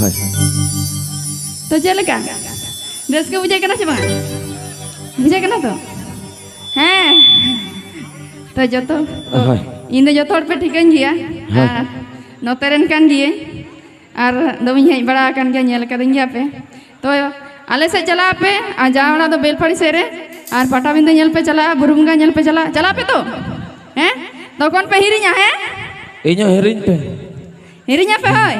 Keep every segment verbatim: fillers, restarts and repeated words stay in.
ᱦᱳᱭ᱾ ᱛᱚ, ᱪᱮᱫ ᱞᱮᱠᱟ? ᱨᱟᱹᱥᱠᱟᱹ ᱵᱩᱡᱷᱟᱹᱜ ᱠᱟᱱᱟ ᱥᱮ ᱵᱟᱝ? ᱵᱩᱡᱷᱟᱹᱜ ᱠᱟᱱᱟ ᱛᱚ? ᱦᱮᱸ᱾ ᱛᱚ, ᱡᱚᱛᱚ, ᱛᱚ, ᱦᱳᱭ᱾ ᱤᱧ ᱫᱚ ᱡᱚᱛᱚ ᱦᱚᱲ ᱯᱮ ᱴᱷᱤᱠᱟᱹᱧ ᱜᱮᱭᱟ᱾ ᱦᱳᱭ᱾ ᱟᱨ ᱱᱚᱛᱮ ᱨᱮᱱ ᱠᱟᱱ ᱜᱤᱭᱟᱹᱧ᱾ ᱟᱨ ᱫᱚᱢᱮᱧ ᱦᱮᱡ ᱵᱟᱲᱟ ᱟᱠᱟᱱ ᱜᱮᱭᱟ, ᱧᱮᱞ ᱟᱠᱟᱫᱤᱧ ᱜᱮᱭᱟ ᱯᱮ᱾ ᱛᱚ, ᱟᱞᱮ ᱥᱮᱫ ᱪᱟᱞᱟᱜ ᱟᱯᱮ, ᱟᱨ ᱡᱟᱶᱟᱭ ᱚᱲᱟᱜ ᱫᱚ ᱵᱮᱞᱯᱟᱦᱟᱲᱤ ᱥᱮᱫ ᱨᱮ, ᱟᱨ ᱯᱟᱴᱟᱵᱤᱸᱫᱟᱹ ᱧᱮᱞ ᱯᱮ ᱪᱟᱞᱟᱜᱼᱟ, ᱵᱩᱨᱩ ᱵᱚᱸᱜᱟ ᱧᱮᱞ ᱯᱮ ᱪᱟᱞᱟᱜᱼᱟ᱾ ᱪᱟᱞᱟᱜ ᱟᱯᱮ ᱛᱚ? ᱦᱮᱸ? ᱛᱚᱠᱷᱚᱱ ᱯᱮ ᱦᱤᱨᱤᱧᱟ, ᱦᱮᱸ? ᱤᱧ ᱦᱚᱸ ᱦᱤᱨᱤᱧ ᱯᱮ᱾ ᱦᱤᱨᱤᱧ ᱟᱯᱮ, ᱦᱳᱭ᱾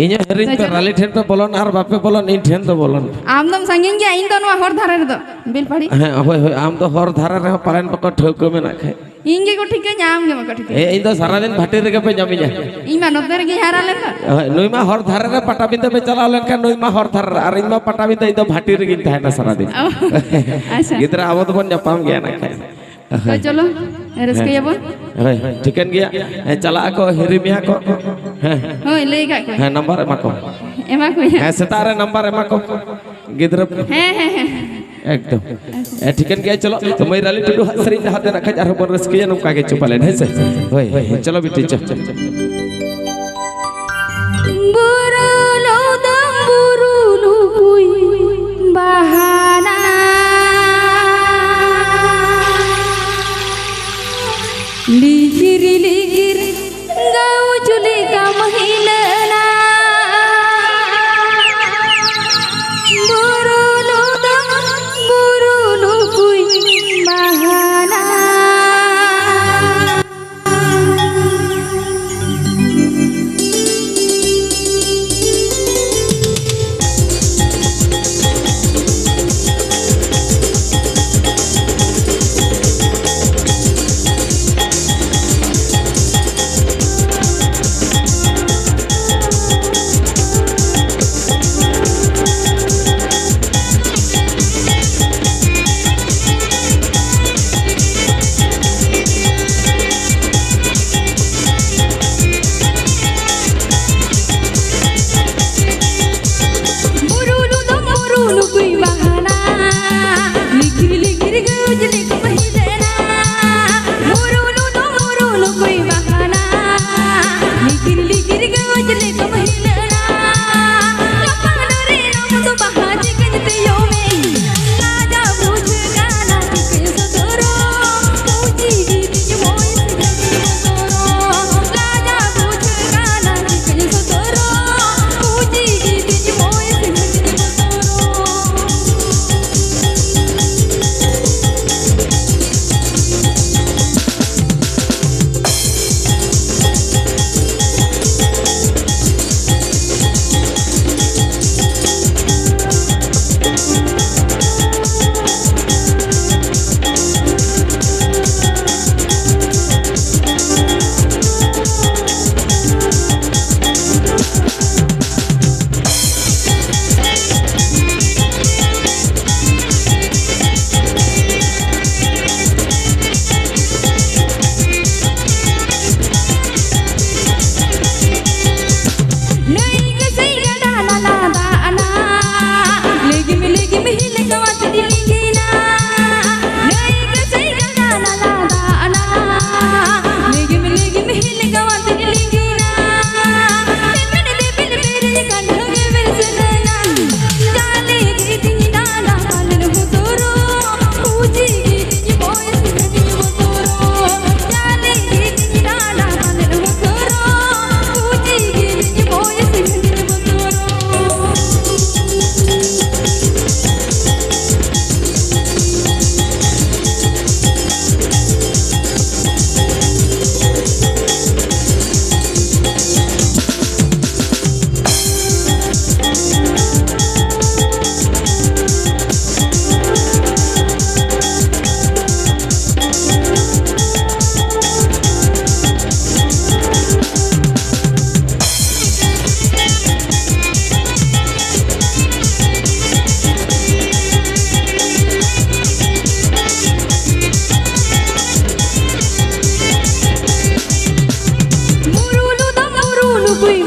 ᱤᱧ ᱦᱚᱸ ᱦᱤᱨᱤᱧ ᱛᱚ ᱯᱮ, ᱪᱚᱞᱚ᱾ ᱨᱟᱞᱤ ᱴᱷᱮᱱ ᱯᱮ ᱵᱚᱞᱚᱱ ᱟᱨ ᱵᱟᱯᱮ ᱵᱚᱞᱚᱱ, ᱤᱧ ᱴᱷᱮᱱ ᱫᱚ ᱵᱚᱞᱚᱱ ᱯᱮ᱾ ᱟᱢ ᱫᱚᱢ ᱥᱟᱺᱜᱤᱧ ᱜᱮᱭᱟ, ᱤᱧ ᱫᱚ ᱱᱚᱣᱟ ᱦᱚᱨ ᱫᱷᱟᱨᱮ ᱨᱮᱫᱚ, ᱵᱮᱞᱯᱟᱦᱟᱲᱤ᱾ ᱦᱮᱸ, ᱦᱳᱭ, ᱦᱳᱭ, ᱟᱢ ᱫᱚ ᱦᱚᱨ ᱫᱷᱟᱨᱮ ᱨᱮᱦᱚᱸ ᱯᱟᱞᱮᱱ ᱵᱟᱠᱚ ᱴᱷᱟᱹᱣᱠᱟᱹ ᱢᱮ ᱱᱟᱜ ᱠᱷᱟᱡ᱾ ᱤᱧ ᱜᱮᱠᱚ ᱴᱷᱤᱠᱟᱹᱧᱟ, ᱟᱢ ᱜᱮ ᱵᱟᱠᱚ ᱴᱷᱤᱠᱟᱹᱧᱟ᱾ ᱦᱮᱸ, ᱤᱧ ᱫᱚ ᱥᱟᱨᱟᱫᱤᱱ ᱵᱷᱟᱴᱤ ᱨᱮᱜᱮ ᱯᱮ ᱧᱟᱢᱤᱧᱟ᱾ ᱤᱧ ᱢᱟ ᱱᱚᱛᱮ ᱨᱮᱜᱮᱧ ᱦᱟᱨᱟ ᱞᱮᱱ ᱫᱚ᱾ ᱦᱳᱭ, ᱱᱩᱭ ᱢᱟ ᱦᱚᱨ ᱫᱷᱟᱨᱮ ᱨᱮ ᱯᱟᱴᱟᱵᱤᱸᱫᱟᱹ ᱯᱮ ᱪᱟᱞᱟᱣ ᱞᱮᱱᱠᱷᱟᱱ ᱱᱩᱭ ᱢᱟ ᱦᱚᱨ ᱫᱷᱟᱨᱮ ᱨᱮ, ᱟᱨ ᱤᱧ ᱢᱟ ᱯᱟᱴᱟᱵᱤᱸᱫᱟᱹ ᱤᱧ ᱫᱚ ᱵᱷᱟᱴᱤ ᱨᱮᱜᱤᱧ ᱛᱟᱦᱮᱱᱟ ᱥᱟᱨᱟᱫᱤᱱ᱾ ᱚ, ᱟᱪᱪᱷᱟ᱾ ᱜᱤᱫᱽᱨᱟᱹ ᱟᱵᱚ ᱫᱚᱵᱚᱱ ᱧᱟᱯᱟᱢ ᱜᱮᱭᱟ ᱱᱟᱜ ᱠᱷᱟᱡ᱾ ᱛᱚ ᱪᱚᱞᱚ, ᱨᱟᱹᱥᱠᱟᱹᱭᱟᱵᱚᱱ᱾ ᱦᱳᱭ, ᱦᱳᱭ, ᱴᱷᱤᱠᱟᱹᱱ ᱜᱮᱭᱟ᱾ ᱦᱮᱸ, ᱪᱟᱞᱟᱜ ᱟᱠᱚ, ᱦᱤᱨᱤ ᱢᱮᱭᱟ ᱠᱚ᱾ ᱦᱮᱸ᱾ ᱦᱳᱭ, ᱞᱟᱹᱭ ᱠᱟᱜ ᱠᱚᱣᱟᱧ᱾ ᱦᱮᱸ, ᱱᱟᱢᱵᱟᱨ ᱮᱢᱟ ᱠᱚ᱾ ᱮᱢᱟ ᱠᱚᱣᱟᱧ᱾ ᱦᱮᱸ, ᱥᱮᱛᱟᱜ ᱨᱮ ᱱᱟᱢᱵᱟᱨ ᱮᱢᱟ ᱠᱚ᱾ ᱜᱤᱫᱽᱨᱟᱹ᱾ ᱦᱮᱸ, ᱦᱮᱸ, ᱦᱮᱸ᱾ ᱮᱠᱫᱚᱢ᱾ ᱦᱮᱸ, ᱴᱷᱤᱠᱟᱹᱱ ᱜᱮᱭᱟ, ᱪᱚᱞᱚ᱾ ᱛᱚ, ᱢᱟᱹᱭ ᱨᱟᱞᱤ ᱴᱩᱰᱩ ᱦᱟᱸᱜ ᱥᱮᱨᱮᱧ ᱰᱟᱦᱟᱨ ᱛᱮ ᱱᱟᱜ ᱠᱷᱟᱡ ᱟᱨᱦᱚᱸ ᱵᱚᱱ ᱨᱟᱹᱥᱠᱟᱹᱭᱟ, ᱱᱚᱝᱠᱟ ᱜᱮ ᱪᱚ ᱯᱟᱞᱮᱱ, ᱦᱮᱸ ᱥᱮ? ᱦᱳᱭ, ᱦᱳᱭ, ᱦᱳᱭ, ᱪᱚᱞᱚ ᱵᱤᱴᱤ, ᱪᱚ, ᱪᱚ, ᱪᱚ᱾ ᱵᱩᱨᱩ ᱞᱚᱫᱚᱢ ᱵᱩᱨᱩ ᱞᱩᱠᱩᱭ ᱵᱟᱦᱟᱱᱟ᱾ ᱞᱤᱜᱤᱨ ᱞᱤᱜᱤᱨ ᱜᱟᱹᱣᱡᱩᱞᱤ ᱠᱟᱢ ᱦᱤᱞᱟᱹᱱᱟ᱾ ᱵᱩᱨᱩ ᱞᱚᱫᱚᱢ ᱵᱩᱨᱩ ᱞᱩᱠᱩᱭ ᱵᱟᱦᱟᱱᱟ᱾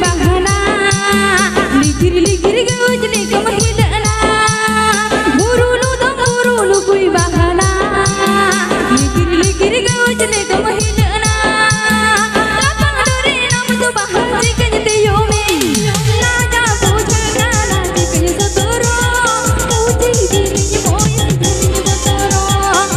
ᱵᱟᱦᱟᱱᱟ, ᱞᱤᱜᱤᱨ ᱞᱤᱜᱤᱨ ᱜᱮ ᱩᱡᱽᱞᱤ ᱠᱚᱢ ᱦᱤᱞᱟᱹᱜ ᱱᱟ᱾ ᱵᱩᱨᱩ ᱞᱩᱫᱚᱢ ᱵᱩᱨᱩ ᱞᱩᱜᱩᱭ ᱵᱟᱦᱟᱱᱟ, ᱞᱤᱜᱤᱨ ᱞᱤᱜᱤᱨ ᱜᱮ ᱩᱡᱽᱞᱤ ᱠᱚᱢ ᱦᱤᱞᱟᱹᱜ ᱱᱟ᱾ ᱨᱟᱯᱟᱝ ᱰᱚᱨᱮ ᱱᱟᱢ ᱫᱚ ᱵᱟᱦᱟ ᱪᱤᱠᱟᱹᱧ ᱛᱮᱭᱚᱢᱮ, ᱞᱟᱡᱟ ᱵᱩᱡᱷᱟᱹᱜ ᱠᱟᱱᱟ ᱪᱤᱠᱟᱹᱧ ᱥᱚᱛᱚᱨᱚᱜ, ᱩᱡᱽᱞᱤ ᱜᱤᱨᱤᱧ ᱵᱚᱭ ᱥᱤᱠᱟᱹᱧ ᱵᱚᱛᱚᱨᱚᱜ᱾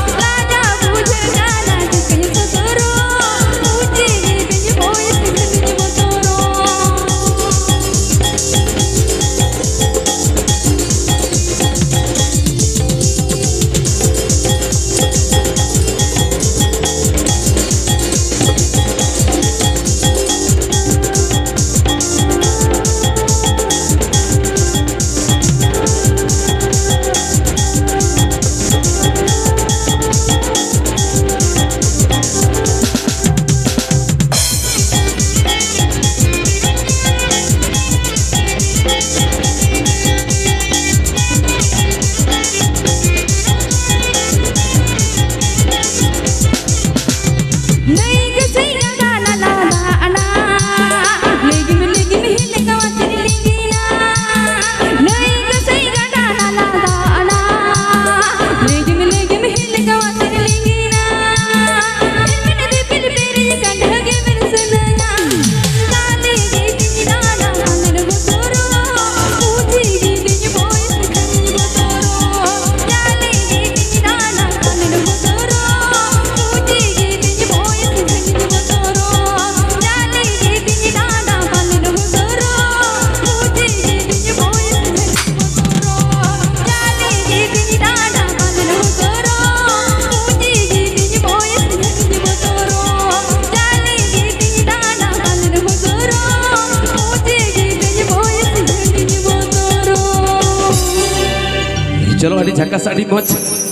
ᱪᱚᱞᱚ, ᱟᱹᱰᱤ ᱡᱷᱟᱠᱟᱥ, ᱟᱹᱰᱤ ᱢᱚᱡᱽ᱾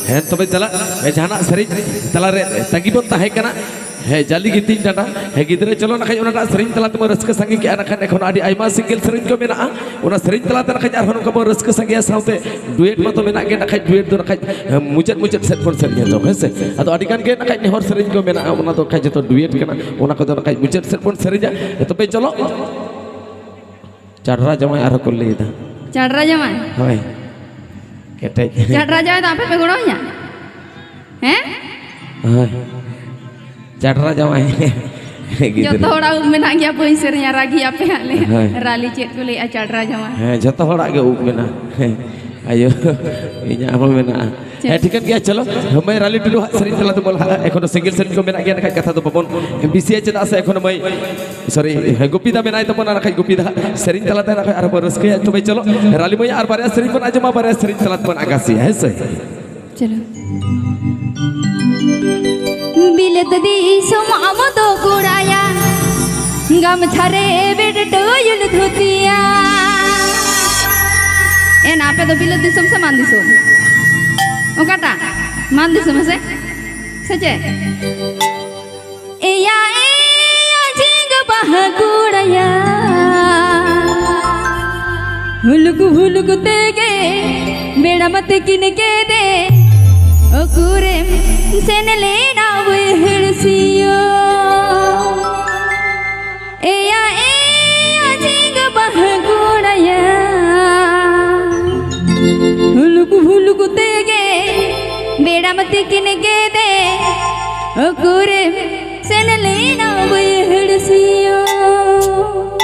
ᱦᱮᱸ, ᱛᱚᱵᱮ ᱪᱟᱞᱟᱜ, ᱮ, ᱡᱟᱦᱟᱱᱟᱜ ᱥᱮᱨᱮᱧ ᱛᱟᱞᱟᱨᱮ ᱛᱟᱺᱜᱤ ᱵᱚᱱ ᱛᱟᱦᱮᱸ ᱠᱟᱱᱟ᱾ ᱦᱮᱸ, ᱡᱟᱹᱞᱤ ᱜᱮ ᱛᱤᱧ ᱰᱟᱸᱰᱟ᱾ ᱦᱮᱸ, ᱜᱤᱫᱽᱨᱟᱹ, ᱪᱚᱞᱚ ᱱᱟᱠᱷᱟᱡ ᱚᱱᱟᱴᱟᱜ ᱥᱮᱨᱮᱧ ᱛᱟᱞᱟ ᱛᱮᱵᱚᱱ ᱨᱟᱹᱥᱠᱟᱹ ᱥᱟᱸᱜᱮ ᱠᱮᱜᱼᱟ᱾ ᱱᱟᱠᱷᱟᱱ ᱮᱠᱷᱚᱱ ᱟᱹᱰᱤ ᱟᱭᱢᱟ ᱥᱤᱝᱜᱮᱞ ᱥᱮᱨᱮᱧ ᱠᱚ ᱢᱮᱱᱟᱜᱼᱟ, ᱚᱱᱟ ᱥᱮᱨᱮᱧ ᱛᱟᱞᱟ ᱛᱮ ᱱᱟᱠᱷᱟᱡ ᱟᱨᱦᱚᱸ ᱱᱚᱝᱠᱟ ᱵᱚᱱ ᱨᱟᱹᱥᱠᱟᱹ ᱥᱟᱸᱜᱮᱭᱟ, ᱥᱟᱶᱛᱮ ᱰᱩᱭᱮᱴ ᱢᱟᱛᱚ ᱢᱮᱱᱟᱜ ᱜᱮ᱾ ᱱᱟᱠᱷᱟᱡ ᱰᱩᱭᱮᱴ ᱫᱚ ᱱᱟᱠᱷᱟᱡ, ᱦᱮᱸ, ᱢᱩᱪᱟᱹᱫ, ᱢᱩᱪᱟᱹᱫ ᱥᱮᱫ ᱵᱚᱱ ᱥᱮᱨᱮᱧᱟ ᱛᱚ, ᱦᱮᱸ ᱥᱮ? ᱟᱫᱚ ᱟᱹᱰᱤ ᱜᱟᱱ ᱜᱮ ᱱᱟᱠᱷᱟᱡ ᱱᱮᱦᱚᱨ ᱥᱮᱨᱮᱧ ᱠᱚ ᱢᱮᱱᱟᱜᱼᱟ, ᱚᱱᱟ ᱫᱚ ᱱᱟᱠᱷᱟᱡ ᱡᱚᱛᱚ ᱰᱩᱭᱮᱴ ᱠᱟᱱᱟ, ᱚᱱᱟ ᱠᱚᱫᱚ ᱱᱟᱠᱷᱟᱡ ᱢᱩᱪᱟᱹᱫ ᱥᱮᱫ ᱵᱚᱱ ᱥᱮᱨᱮᱧᱟ᱾ ᱛᱚᱵᱮ ᱪᱚᱞᱚ᱾ ᱪᱟᱰᱨᱟ ᱡᱟᱶᱟᱭ ᱟᱨᱦᱚᱸ ᱠᱚ ᱞᱟᱹᱭ ᱮᱫᱟ᱾ ᱪᱟᱰᱨᱟ ᱡᱟᱶᱟᱭ? ᱦᱳᱭ᱾ ᱠᱮᱴᱮᱡ᱾ ᱪᱟᱰᱨᱟ ᱡᱟᱶᱟᱭ ᱫᱚ ᱟᱯᱮ ᱯᱮ ᱜᱚᱲᱚ ᱤᱧᱟ? ᱦᱮᱸ? ᱦᱳᱭ᱾ ᱪᱟᱰᱨᱟ ᱡᱟᱶᱟᱭ᱾ ᱜᱤᱫᱽᱨᱟᱹ᱾ ᱡᱚᱛᱚ ᱦᱚᱲᱟᱜ ᱩᱵ ᱢᱮᱱᱟᱜ ᱜᱮᱭᱟ, ᱵᱟᱹᱧ ᱥᱮᱨᱮᱧᱟ, ᱨᱟᱹᱜᱤ ᱟᱯᱮ ᱦᱟᱸᱜ ᱞᱮ᱾ ᱦᱳᱭ᱾ ᱨᱟᱞᱤ ᱪᱮᱫ ᱠᱚ ᱞᱟᱹᱭᱟ, ᱪᱟᱰᱨᱟ ᱡᱟᱶᱟᱭ᱾ ᱦᱮᱸ, ᱡᱚᱛᱚ ᱦᱚᱲᱟᱜ ᱜᱮ ᱩᱵ ᱢᱮᱱᱟᱜᱼᱟ᱾ ᱦᱮᱸ᱾ ᱟᱭᱳ, ᱤᱧᱟᱹᱜ ᱦᱚᱸ ᱢᱮᱱᱟᱜᱼᱟ᱾ ᱪᱮᱫ? ᱦᱮᱸ, ᱴᱷᱤᱠᱟᱹᱱ ᱜᱮᱭᱟ, ᱪᱚᱞᱚ᱾ ᱢᱟᱹᱭ ᱨᱟᱞᱤ ᱴᱩᱰᱩ ᱦᱟᱸᱜ ᱥᱮᱨᱮᱧ ᱛᱟᱞᱟ ᱛᱮᱵᱚᱱ ᱞᱟᱦᱟᱜᱼᱟ᱾ ᱮᱠᱷᱚᱱᱳ ᱥᱤᱝᱜᱮᱞ ᱥᱮᱨᱮᱧ ᱠᱚ ᱢᱮᱱᱟᱜ ᱜᱮᱭᱟ, ᱮᱱᱠᱷᱟᱡ ᱠᱟᱛᱷᱟ ᱫᱚ ᱵᱟᱵᱚᱱ ᱵᱤᱥᱤᱭᱟ, ᱪᱮᱫᱟᱜ ᱥᱮ ᱮᱠᱷᱚᱱᱳ ᱢᱟᱹᱭ, ᱥᱚᱨᱤ, ᱦᱮᱸ, ᱜᱩᱯᱤ ᱫᱟ ᱢᱮᱱᱟᱭ ᱛᱟᱵᱚᱱᱟ, ᱱᱟᱠᱷᱟᱡ ᱜᱩᱯᱤ ᱫᱟ ᱦᱟᱸᱜ ᱥᱮᱨᱮᱧ ᱛᱟᱞᱟ ᱛᱮ ᱱᱟᱠᱷᱟᱡ ᱟᱨᱦᱚᱸ ᱵᱚᱱ ᱨᱟᱹᱥᱠᱟᱹᱭᱟ᱾ ᱛᱚᱵᱮ ᱪᱚᱞᱚ, ᱨᱟᱞᱤ ᱢᱟᱹᱭ ᱟᱨ ᱵᱟᱨᱭᱟ ᱥᱮᱨᱮᱧ ᱵᱚᱱ ᱟᱸᱡᱚᱢᱟ, ᱵᱟᱨᱭᱟ ᱥᱮᱨᱮᱧ ᱛᱟᱞᱟ ᱛᱮᱵᱚᱱ ᱟᱠᱟᱥᱤᱭᱟ, ᱦᱮᱸ ᱥᱮ? ᱪᱚᱞᱚ᱾ ᱵᱤᱞᱟᱹᱛ ᱫᱤᱥᱚᱢ ᱟᱢ ᱫᱚ ᱠᱚᱲᱟᱭᱟ, ᱜᱟᱢᱪᱷᱟ ᱨᱮ ᱵᱮᱰ ᱴᱳᱭᱩᱞ ᱫᱷᱩᱛᱤᱭᱟ᱾ ᱮᱱ ᱟᱯᱮ ᱫᱚ ᱵᱤᱞᱟᱹᱛ ᱫᱤᱥᱚᱢ ᱥᱮ ᱢᱟᱱ ᱫᱤᱥᱚᱢ? ᱚᱠᱟᱴᱟᱜ? ᱢᱟᱱ ᱫᱤᱥᱚᱢ ᱦᱮᱸ ᱥᱮ? ᱥᱮ ᱪᱮᱫ? ᱮᱭᱟ, ᱮᱭᱟ, ᱡᱷᱤᱸᱜᱟᱹ ᱵᱟᱦᱟ ᱠᱩᱲᱟᱭᱟ᱾ ᱦᱩᱞᱩᱠ ᱦᱩᱞᱩᱠ ᱛᱮᱜᱮ ᱵᱮᱲᱟ ᱢᱟ ᱛᱤᱠᱤᱱ ᱠᱮᱫᱮ᱾ ᱚᱠᱩᱨᱮᱢ ᱥᱮᱱ ᱞᱮᱱᱟ ᱵᱟᱹᱭᱦᱟᱹᱲ ᱥᱤᱭᱳᱜ? ᱮᱭᱟ, ᱮᱭᱟ, ᱡᱷᱤᱸᱜᱟᱹ ᱵᱟᱦᱟ ᱠᱩᱲᱟᱭᱟ᱾ ᱦᱩᱞᱩᱠ ᱦᱩᱞᱩᱠ ᱛᱮᱜᱮ ᱵᱮᱲᱟ ᱢᱟ ᱛᱤᱠᱤᱱ ᱠᱮᱫᱮ᱾ ᱚᱠᱩᱨᱮᱢ ᱥᱮᱱ ᱞᱮᱱᱟ ᱵᱟᱹᱭᱦᱟᱹᱲ ᱥᱤᱭᱳᱜ?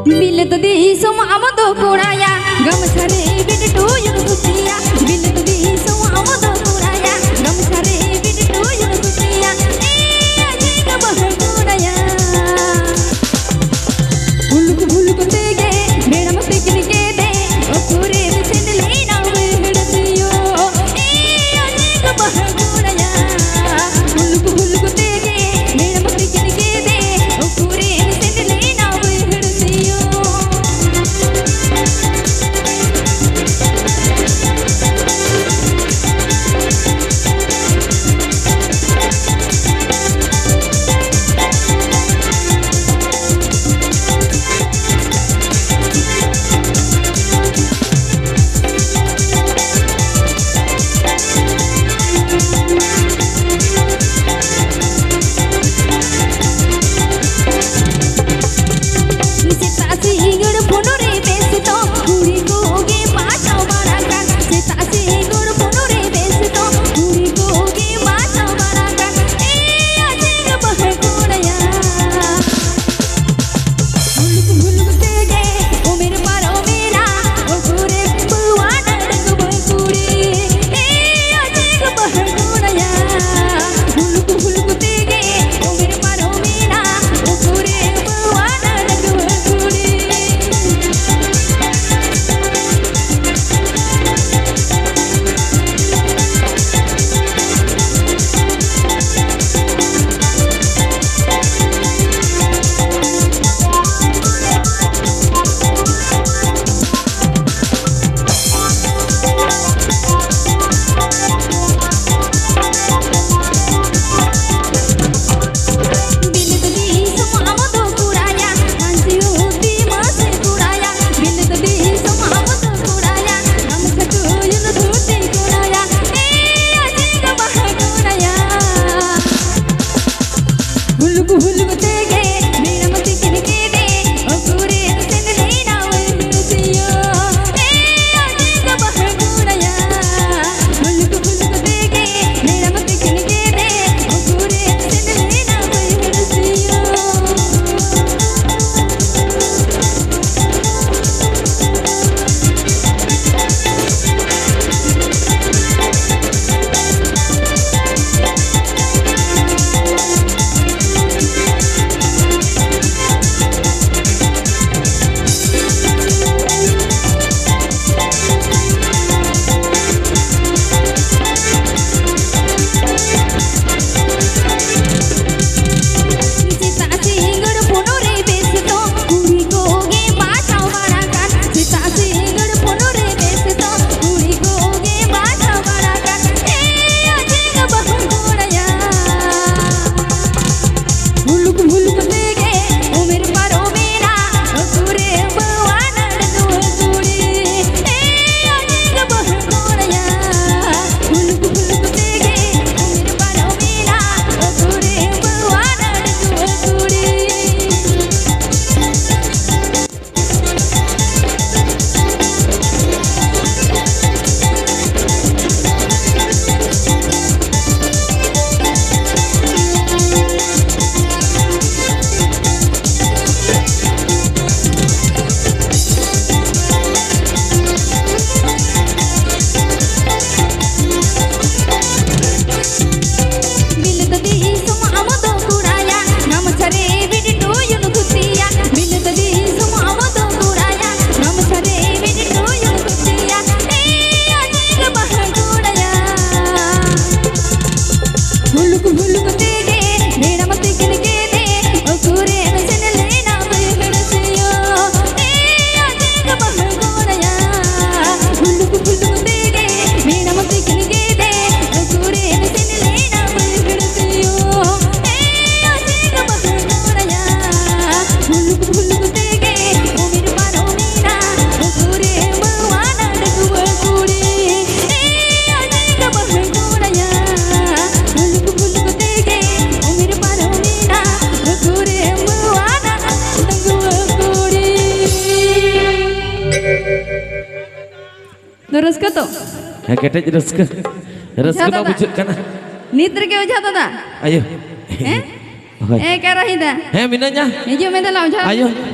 ᱵᱤᱞᱟᱹᱛ ᱫᱤᱥᱚᱢ ᱟᱢ ᱫᱚ ᱠᱚᱲᱟᱭᱟ, ᱜᱟᱢᱪᱷᱟ ᱨᱮ ᱵᱮᱰ ᱴᱳᱭᱩᱞ ᱫᱷᱩᱛᱤᱭᱟ᱾ ᱵᱤᱞᱟᱹᱛ ᱫᱤᱥᱚᱢ ᱟᱢ ᱫᱚ ᱠᱚᱲᱟᱭᱟ, ᱜᱟᱢᱪᱷᱟ ᱨᱮ ᱵᱮᱰ ᱴᱳᱭᱩᱞ ᱫᱷᱩᱛᱤᱭᱟ᱾ ᱮ ᱟᱡᱷᱤ ᱫᱚ ᱵᱟᱹᱦᱩ ᱠᱚᱲᱟᱭᱟ᱾ ᱦᱩᱞᱩᱠ ᱦᱩᱞᱩᱠ ᱛᱮᱜᱮ ᱵᱮᱲᱟ ᱢᱟ ᱛᱤᱠᱤᱱ ᱠᱮᱫᱮ, ᱚᱠᱩᱨᱮᱢ ᱥᱮᱱ ᱞᱮᱱᱟ ᱵᱟᱹᱭᱦᱟᱹᱲ ᱥᱤᱭᱳᱜ? ᱮ ᱟᱡᱷᱤ ᱫᱚ ᱵᱟᱹᱦᱩ ᱠᱚᱲᱟᱭᱟ᱾ ᱦᱩᱞᱩᱠ ᱦᱩᱞᱩᱠ ᱛᱮᱜᱮ ᱵᱮᱲᱟ ᱢᱟ ᱛᱤᱠᱤᱱ ᱠᱮᱫᱮ, ᱚᱠᱩᱨᱮᱢ ᱥᱮᱱ ᱞᱮᱱᱟ ᱵᱟᱹᱭᱦᱟᱹᱲ ᱥᱤᱭᱳᱜ? ᱦᱩᱞᱩᱠ ᱦᱩᱞᱩᱠ ᱛᱮᱜᱮ ᱢᱮᱨᱚᱢ ᱛᱤᱠᱤᱱ ᱜᱮᱰᱮ ᱚᱠᱩᱨᱮ ᱥᱮᱱ ᱞᱮᱱᱟ ᱵᱟᱹᱦᱩᱲ ᱥᱤᱭᱳ᱾ ᱮ ᱟᱡᱤᱡ ᱵᱟᱹᱦᱩᱲ ᱟᱭᱟ᱾ ᱦᱩᱞᱩᱠ ᱦᱩᱞᱩᱠ ᱛᱮᱜᱮ ᱢᱮᱨᱚᱢ ᱛᱤᱠᱤᱱ ᱜᱮᱰᱮ ᱚᱠᱩᱨᱮ ᱥᱮᱱ ᱞᱮᱱᱟ ᱵᱟᱹᱦᱩᱲ ᱥᱤᱭᱳ᱾ ᱥᱮᱛᱟᱜ ᱥᱤᱸᱜᱟᱹᱲ ᱯᱷᱳᱱ ᱨᱮ ᱵᱮᱥᱛᱚ, ᱠᱩᱲᱤ ᱠᱚᱜᱮ ᱵᱟᱪᱷᱟᱣ ᱵᱟᱲᱟ ᱠᱟᱱ᱾ ᱥᱮᱛᱟᱜ ᱥᱤᱸᱜᱟᱹᱲ ᱯᱷᱳᱱ ᱨᱮ ᱵᱮᱥᱛᱚ, ᱠᱩᱲᱤ ᱠᱚᱜᱮ ᱵᱟᱪᱷᱟᱣ ᱵᱟᱲᱟ ᱠᱟᱱ᱾ ᱮ ᱟᱡᱤᱡ ᱵᱟᱹᱦᱩᱲ ᱟᱭᱟ᱾ ᱦᱩᱞᱩᱠ ᱦᱩᱞᱩᱠ ᱛᱮᱜᱮ ᱩᱢᱮᱨ ᱯᱟᱨᱚᱢᱮᱱᱟ, ᱟᱹᱛᱩ ᱨᱮ ᱵᱟᱹᱣᱟᱱ ᱰᱟᱺᱜᱩᱣᱟᱹ ᱠᱩᱲᱤ᱾ ᱮ ᱟᱡᱤᱡ ᱵᱟᱹᱦᱩᱲ ᱟᱭᱟ᱾ ᱦᱩᱞᱩᱠ ᱦᱩᱞᱩᱠ ᱛᱮᱜᱮ ᱩᱢᱮᱨ ᱯᱟᱨᱚᱢᱮᱱᱟ, ᱟᱹᱛᱩ ᱨᱮ ᱵᱟᱹᱣᱟᱱ ᱰᱟᱺᱜᱩᱣᱟᱹ ᱠᱩᱲᱤ᱾ ᱫᱚ ᱨᱟᱹᱥᱠᱟᱹ ᱛᱚ? ᱦᱮᱸ, ᱠᱮᱴᱮᱡ ᱨᱟᱹᱥᱠᱟᱹ᱾ ᱨᱟᱹᱥᱠᱟᱹ ᱚᱡᱷᱟ ᱢᱟ ᱫᱟᱫᱟ᱾ ᱵᱩᱡᱷᱟᱹᱜ ᱠᱟᱱᱟ᱾ ᱱᱤᱛ ᱨᱮᱜᱮ ᱚᱡᱷᱟ ᱫᱟᱫᱟ᱾ ᱟᱭᱳ᱾ ᱦᱮᱸ? ᱦᱳᱭ᱾ ᱮ, ᱠᱟᱨᱟᱦᱤ ᱫᱟ᱾ ᱦᱮᱸ, ᱢᱤᱱᱟᱹᱧᱟ᱾ ᱦᱤᱡᱩᱜ ᱢᱮ ᱫᱮᱞᱟ ᱚᱡᱷᱟ᱾ ᱟᱭᱳ᱾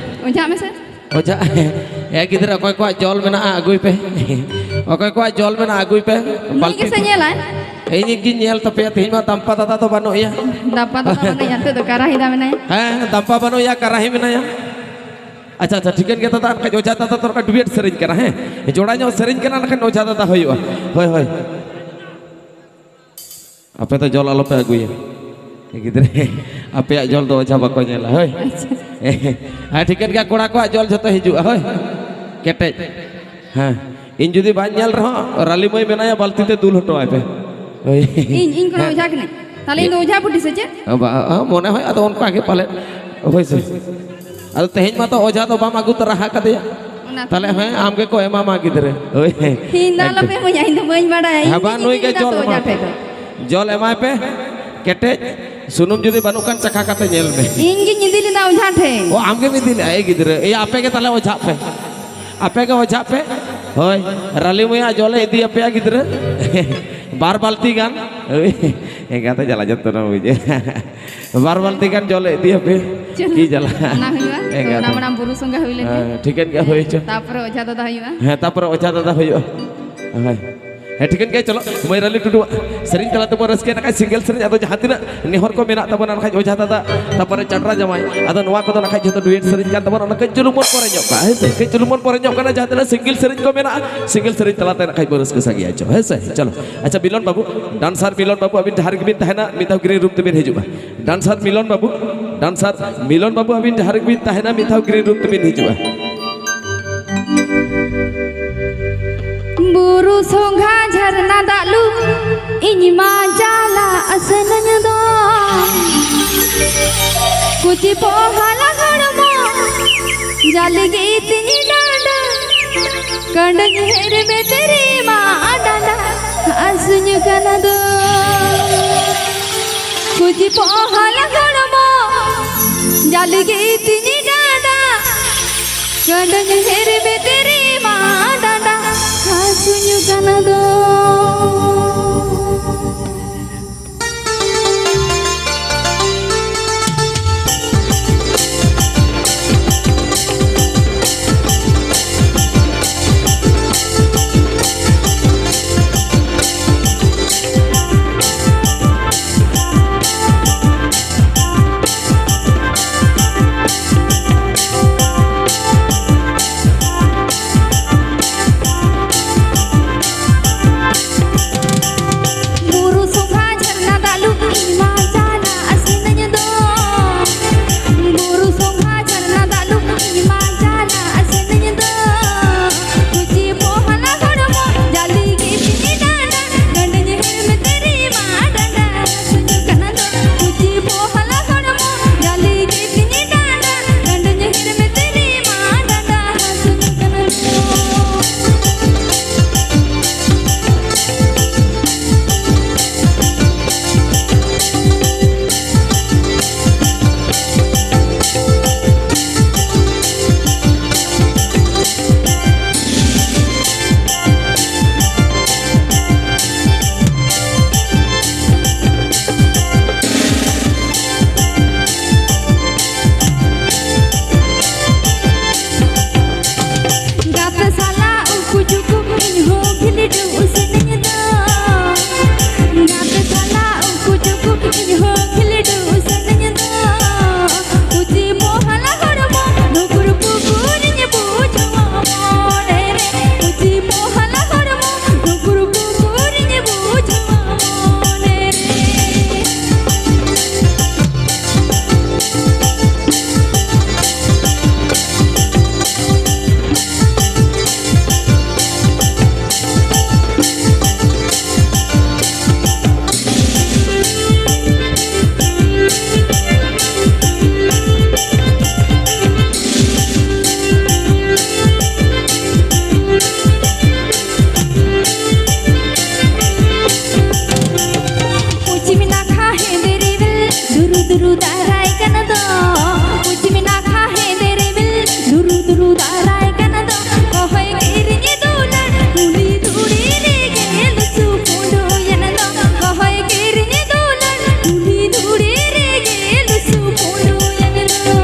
ᱚᱡᱷᱟᱜ ᱢᱮᱥᱮ᱾ ᱚᱡᱷᱟ, ᱮ ᱜᱤᱫᱽᱨᱟᱹ, ᱚᱠᱚᱭ ᱠᱚᱣᱟᱜ ᱡᱚᱞ ᱢᱮᱱᱟᱜᱼᱟ, ᱟᱹᱜᱩᱭ ᱯᱮ᱾ ᱚᱠᱚᱭ ᱠᱚᱣᱟᱜ ᱡᱚᱞ ᱢᱮᱱᱟᱜᱼᱟ, ᱟᱹᱜᱩᱭ ᱯᱮ᱾ ᱱᱩᱭ ᱵᱟᱹᱞᱛᱤ ᱜᱮᱥᱮ ᱛᱮ᱾ ᱧᱮᱞᱟᱭ᱾ ᱤᱧ ᱜᱤᱧ ᱧᱮᱞ ᱛᱟᱯᱮᱭᱟ, ᱛᱮᱦᱮᱧ ᱢᱟ ᱫᱟᱢᱯᱟ ᱫᱟᱫᱟ ᱫᱚ ᱵᱟᱹᱱᱩᱜ ᱮᱭᱟ᱾ ᱫᱟᱢᱯᱟ ᱫᱟᱫᱟ ᱵᱟᱹᱱᱩᱜ ᱮᱭᱟ, ᱱᱤᱛᱚᱜ ᱫᱚ ᱠᱟᱨᱟᱦᱤ ᱫᱟ ᱢᱮᱱᱟᱭᱟ᱾ ᱦᱮᱸ, ᱫᱟᱢᱯᱟ ᱵᱟᱹᱱᱩᱜ ᱮᱭᱟ, ᱠᱟᱨᱟᱦᱤ ᱢᱮᱱᱟᱭᱟ᱾ ᱟᱪᱪᱷᱟ, ᱟᱪᱪᱷᱟ, ᱴᱷᱤᱠᱟᱹᱱ ᱜᱮᱭᱟ ᱫᱟᱫᱟ, ᱮᱱᱠᱷᱟᱡ ᱚᱡᱷᱟ ᱫᱟᱫᱟ ᱫᱚ ᱚᱱᱠᱟ duet ᱥᱮᱨᱮᱧ ᱠᱟᱱᱟ, ᱦᱮᱸ? ᱡᱚᱲᱟ ᱧᱚᱜ ᱥᱮᱨᱮᱧ ᱠᱟᱱᱟ, ᱮᱱᱠᱷᱟᱱ ᱚᱡᱷᱟ ᱫᱟᱫᱟ ᱦᱩᱭᱩᱜᱼᱟ᱾ ᱦᱳᱭ, ᱦᱳᱭ᱾ ᱟᱯᱮ ᱫᱚ ᱡᱚᱞ ᱟᱞᱚᱯᱮ ᱟᱹᱜᱩᱭᱟ᱾ ᱜᱤᱫᱽᱨᱟᱹ, ᱟᱯᱮᱭᱟᱜ ᱡᱚᱞ ᱫᱚ ᱚᱡᱷᱟ ᱵᱟᱠᱚ ᱧᱮᱞᱟ, ᱦᱳᱭ᱾ ᱟᱪᱪᱷᱟ᱾ ᱦᱮᱸ, ᱴᱷᱤᱠᱟᱹᱱ ᱜᱮᱭᱟ, ᱠᱚᱲᱟ ᱠᱚᱣᱟᱜ ᱡᱚᱞ ᱡᱷᱚᱛᱚ ᱦᱤᱡᱩᱜᱼᱟ, ᱦᱳᱭ᱾ ᱠᱮᱴᱮᱡ᱾ ᱦᱮᱸ, ᱤᱧ ᱡᱩᱫᱤ ᱵᱟᱹᱧ ᱧᱮᱞ ᱨᱮᱦᱚᱸ, ᱨᱟᱞᱤ ᱢᱟᱹᱭ ᱢᱮᱱᱟᱭᱟ, ᱵᱟᱹᱞᱛᱤ ᱛᱮ ᱫᱩᱞ ᱦᱚᱴᱚ ᱟᱭ ᱯᱮ᱾ ᱦᱳᱭ᱾ ᱤᱧ, ᱤᱧ ᱠᱷᱚᱱ ᱦᱮᱸ᱾ ᱚᱡᱷᱟ ᱠᱟᱹᱱᱟᱹᱧ᱾ ᱛᱟᱦᱞᱮ ᱤᱧ ᱫᱚ ᱚᱡᱷᱟ ᱵᱩᱰᱷᱤ ᱥᱮ ᱪᱮᱫ? ᱵᱟ-, ᱟ, ᱢᱚᱱᱮ ᱦᱚᱭ, ᱟᱫᱚ ᱚᱱᱠᱟ ᱜᱮ ᱯᱟᱞᱮᱫ᱾ ᱦᱳᱭ ᱥᱮ᱾ ᱟᱫᱚ ᱛᱮᱦᱮᱧ ᱢᱟᱛᱚ ᱚᱡᱷᱟ ᱫᱚ ᱵᱟᱢ ᱟᱹᱜᱩ ᱛᱚᱨᱟ ᱟᱠᱟᱫᱮᱭᱟ᱾ ᱚᱱᱟ ᱛᱟᱦᱞᱮ ᱦᱮᱸ, ᱟᱢ ᱜᱮᱠᱚ ᱮᱢᱟᱢᱟ ᱜᱤᱫᱽᱨᱟᱹ᱾ ᱦᱳᱭ᱾ ᱤᱧ ᱫᱚ ᱟᱞᱚᱯᱮ ᱮᱢᱟᱹᱧᱟ, ᱤᱧ ᱫᱚ ᱵᱟᱹᱧ ᱵᱟᱲᱟᱭᱟ᱾ ᱦᱮᱸ, ᱤᱧ ᱵᱟᱝ, ᱜᱤᱧ ᱱᱩᱭ ᱤᱫᱤ ᱜᱮ ᱞᱮᱫᱟ ᱡᱚᱞ ᱛᱚ ᱚᱡᱷᱟ ᱮᱢᱟᱭ ᱴᱷᱮᱱ ᱯᱮ᱾ ᱫᱚ᱾ ᱡᱚᱞ ᱮᱢᱟᱭ ᱯᱮ, ᱠᱮᱴᱮᱡ᱾ ᱥᱩᱱᱩᱢ ᱡᱩᱫᱤ ᱵᱟᱹᱱᱩᱜ ᱠᱷᱟᱱ, ᱪᱟᱠᱷᱟ ᱠᱟᱛᱮ ᱧᱮᱞ ᱢᱮ᱾ ᱤᱧ ᱜᱤᱧ ᱤᱫᱤ ᱞᱮᱫᱟ ᱚᱡᱷᱟ ᱴᱷᱮᱱ᱾ ᱚ, ᱟᱢ ᱜᱮᱢ ᱤᱫᱤ ᱞᱮᱫᱟ, ᱮ ᱜᱤᱫᱽᱨᱟᱹ᱾ ᱮᱭ, ᱟᱯᱮ ᱜᱮ ᱛᱟᱦᱞᱮ ᱚᱡᱷᱟᱜ ᱯᱮ᱾ ᱟᱯᱮ ᱜᱮ ᱚᱡᱷᱟᱜ ᱯᱮ᱾ ᱦᱳᱭ, ᱨᱟᱞᱤ ᱢᱟᱹᱭᱟᱜ ᱡᱚᱞᱮ ᱤᱫᱤ ᱟᱯᱮᱭᱟ ᱜᱤᱫᱽᱨᱟᱹ᱾ ᱵᱟᱨ ᱵᱟᱹᱞᱛᱤ ᱜᱟᱱ᱾ ᱦᱳᱭ, ᱮᱸᱜᱟᱛᱮ ᱡᱟᱞᱟ ᱡᱚᱛᱚᱱ ᱵᱩᱡᱷᱟᱹᱣ᱾ ᱵᱟᱨ ᱵᱟᱹᱞᱛᱤ ᱜᱟᱱ ᱡᱚᱞᱮ ᱤᱫᱤ ᱟᱯᱮ᱾ ᱪᱚᱞᱚ, ᱠᱤ ᱡᱟᱞᱟ᱾ ᱚᱱᱟ ᱦᱩᱭᱩᱜᱼᱟ᱾ ᱛᱚ, ᱮᱸᱜᱟᱛᱮ᱾ ᱚᱱᱟ ᱢᱟᱲᱟᱝ ᱵᱩᱨᱩ ᱥᱚᱸᱜᱮ ᱦᱩᱭ ᱞᱮᱱ ᱜᱮ᱾ ᱦᱮᱸ, ᱴᱷᱤᱠᱟᱹᱱ ᱜᱮᱭᱟ, ᱦᱳᱭ ᱪᱚ᱾ ᱛᱟᱯᱚᱨᱮ ᱚᱡᱷᱟ ᱫᱟᱫᱟ ᱦᱩᱭᱩᱜᱼᱟ᱾ ᱦᱮᱸ, ᱛᱟᱯᱚᱨᱮ ᱚᱡᱷᱟ ᱫᱟᱫᱟ ᱦᱩᱭᱩᱜᱼᱟ᱾ ᱦᱳᱭ᱾ ᱦᱮᱸ, ᱴᱷᱤᱠᱟᱹᱱ ᱜᱮᱭᱟ, ᱪᱚᱞᱚ, ᱢᱟᱹᱭ ᱨᱟᱞᱤ ᱴᱩᱰᱩᱣᱟᱜ ᱥᱮᱨᱮᱧ ᱛᱟᱞᱟ ᱛᱮᱵᱚᱱ ᱨᱟᱹᱥᱠᱟᱹᱭᱟ, ᱱᱟᱠᱷᱟᱡ single ᱥᱮᱨᱮᱧ᱾ ᱟᱫᱚ ᱡᱟᱦᱟᱸ ᱛᱤᱱᱟᱹᱜ ᱱᱮᱦᱚᱨ ᱠᱚ ᱢᱮᱱᱟᱜ ᱛᱟᱵᱚᱱᱟ, ᱱᱟᱠᱷᱟᱡ ᱚᱡᱷᱟ ᱫᱟᱫᱟ, ᱛᱟᱯᱚᱨᱮ ᱪᱟᱰᱨᱟ ᱡᱟᱶᱟᱭ, ᱟᱫᱚ ᱱᱚᱣᱟ ᱠᱚᱫᱚ ᱱᱟᱠᱷᱟᱡ ᱡᱷᱚᱛᱚ duet ᱥᱮᱨᱮᱧ ᱠᱟᱱ ᱛᱟᱵᱚᱱᱟ, ᱚᱱᱟ ᱠᱟᱹᱡ ᱪᱩᱞᱩᱝ ᱵᱚᱱ ᱯᱚᱨᱮ ᱧᱚᱜ ᱠᱟᱜᱼᱟ, ᱦᱮᱸ ᱥᱮ? ᱠᱟᱹᱡ ᱪᱩᱞᱩᱝ ᱵᱚᱱ ᱯᱚᱨᱮ ᱧᱚᱜ ᱠᱟᱱᱟ, ᱡᱟᱦᱟᱸ ᱛᱤᱱᱟᱹᱜ single ᱥᱮᱨᱮᱧ ᱠᱚ ᱢᱮᱱᱟᱜᱼᱟ, single ᱥᱮᱨᱮᱧ ᱛᱟᱞᱟ ᱛᱮ ᱱᱟᱠᱷᱟᱡ ᱵᱚᱱ ᱨᱟᱹᱥᱠᱟᱹ ᱥᱟᱸᱜᱮᱭᱟ, ᱪᱚ, ᱦᱮᱸ ᱥᱮ? ᱪᱚᱞᱚ᱾ ᱟᱪᱪᱷᱟ, ᱢᱤᱞᱚᱱ ᱵᱟᱹᱵᱩ, dancer ᱢᱤᱞᱚᱱ ᱵᱟᱹᱵᱩ, ᱟᱹᱵᱤᱱ ᱡᱟᱦᱟᱸ ᱨᱮᱜᱮ ᱵᱤᱱ ᱛᱟᱦᱮᱱᱟ, ᱢᱤᱫ ᱫᱷᱟᱣ green room ᱛᱮᱵᱤᱱ ᱦᱤᱡᱩᱜᱼᱟ᱾ Dancer ᱢᱤᱞᱚᱱ ᱵᱟᱹᱵᱩ, dancer ᱢᱤᱞᱚᱱ ᱵᱟᱹᱵᱩ, ᱟᱹᱵᱤᱱ ᱡᱟᱦᱟᱸ ᱨᱮᱜᱮ ᱵᱤᱱ ᱛᱟᱦᱮᱱᱟ, ᱢᱤᱫ ᱫᱷᱟᱣ green room ᱛᱮᱵᱤᱱ ᱦᱤᱡᱩᱜᱼᱟ᱾ ᱵᱩᱨᱩ ᱥᱚᱸᱜᱷᱟ ᱡᱷᱟᱨᱱᱟ ᱫᱟᱜ ᱞᱩ, ᱤᱧ ᱢᱟ ᱪᱟᱞᱟᱜ ᱥᱟᱱᱟᱧ ᱫᱚ᱾ ᱠᱩᱪᱤ ᱯᱚᱦᱟᱞᱟ ᱦᱚᱲᱢᱚ, ᱡᱟᱞᱮ ᱜᱮ ᱛᱤᱧ ᱰᱟᱸᱰᱟ᱾ ᱠᱟᱸᱰᱟᱧ ᱦᱮᱨ ᱵᱮᱛᱮᱨᱮ ᱢᱟ ᱰᱟᱸᱰᱟ, ᱦᱟᱹᱥᱩᱧ ᱠᱟᱱᱟ ᱫᱚ᱾ ᱠᱩᱪᱤ ᱯᱚᱦᱟᱞᱟ ᱦᱚᱲᱢᱚ, ᱡᱟᱞᱮ ᱜᱮ ᱛᱤᱧ ᱰᱟᱸᱰᱟ᱾ ᱠᱟᱸᱰᱟᱧ ᱦᱮᱨ ᱵᱮᱛᱮᱨᱮ ᱢᱟ ᱰᱟᱸᱰᱟ, ᱦᱟᱹᱥᱩ ᱫᱟᱨᱟᱭ ᱠᱟᱱᱟ ᱫᱚ ᱯᱚᱪᱷᱤᱢ ᱱᱟᱠᱷᱟ ᱦᱮᱸᱫᱮ ᱨᱤᱢᱤᱞ, ᱫᱩᱨᱩ ᱫᱩᱨᱩ ᱫᱟᱨᱟᱭ ᱠᱟᱱᱟ ᱫᱚ ᱚᱦᱚᱭ ᱠᱤᱨᱤᱧ ᱫᱩᱞᱟᱹᱲ, ᱠᱩᱞᱦᱤ ᱫᱷᱩᱲᱤ ᱨᱮᱜᱮ ᱞᱩᱥᱩ ᱯᱩᱸᱰᱩᱭᱮᱱ ᱫᱚ, ᱚᱦᱚᱭ ᱠᱤᱨᱤᱧ ᱫᱩᱞᱟᱹᱲ, ᱠᱩᱞᱦᱤ ᱫᱷᱩᱲᱤ ᱨᱮᱜᱮ ᱞᱩᱥᱩ ᱯᱩᱸᱰᱩᱭᱮᱱ ᱫᱚ᱾